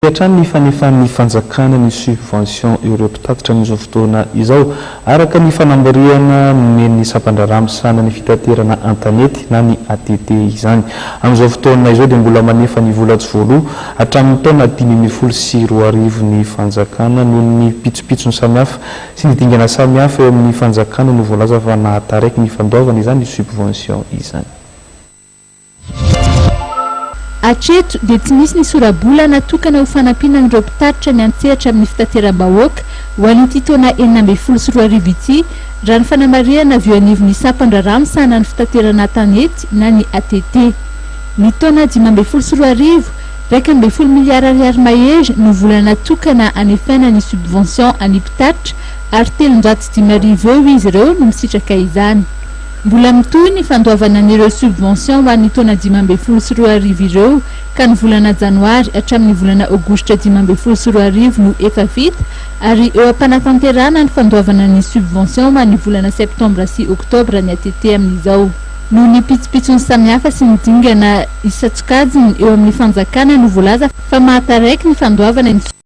Hatrany ny fanefan'ny fanjakana ny subvention ireo mpitatitra amin'izao fotoana izao, araka ny fanamarihana nomen'ny sampan-draharaha misahana ny fitaterana an-tanety na ny ATT izany. Amin'izao fotoana izao dia mbola manefa ny vola tsy voaloa hatramin'ny taona 2015 ny fanjakana noho ny pitsopitsony samihafa sy ny dingana samihafa eo amin'ny fanjakana no voalaza fa nahataraiky ny fandoavana izany subvention izany. Hatreto dia tsy misy ny sora-bola natokana ho fanampiana an'ireo mpitatitra ny an-tsehatra amin'ny fitateram-bahoaka ho an'ity taona 2016 ity, raha ny fanamarihana avy eo anivon'ny sampan-draharaha misahana ny fitaterana an-tanety na ny ATT. Ny taona 2015, 11 miliara ariary mahery no vola natokana hanefaina ny subvention an'ny mpitatitra ary 53 eo izy ireo no misitraka izany. Mbola mitohy ny fandoavana an'ireo subvention ho an'ny taona 2015 ireo ka ny volana janoary hatramin'ny volana aogositra 2015 no efa vita ary eo am-panatanterahana ny fandoavana ny subvention ho an'ny volana septambra sy oktobra ny ATT amin'izao. Noho ny pitsopitsony samihafa sy ny dingana isan-tsokajiny eo amin'ny fanjakana no voalaza fa mahataraiky ny fandoavana ny.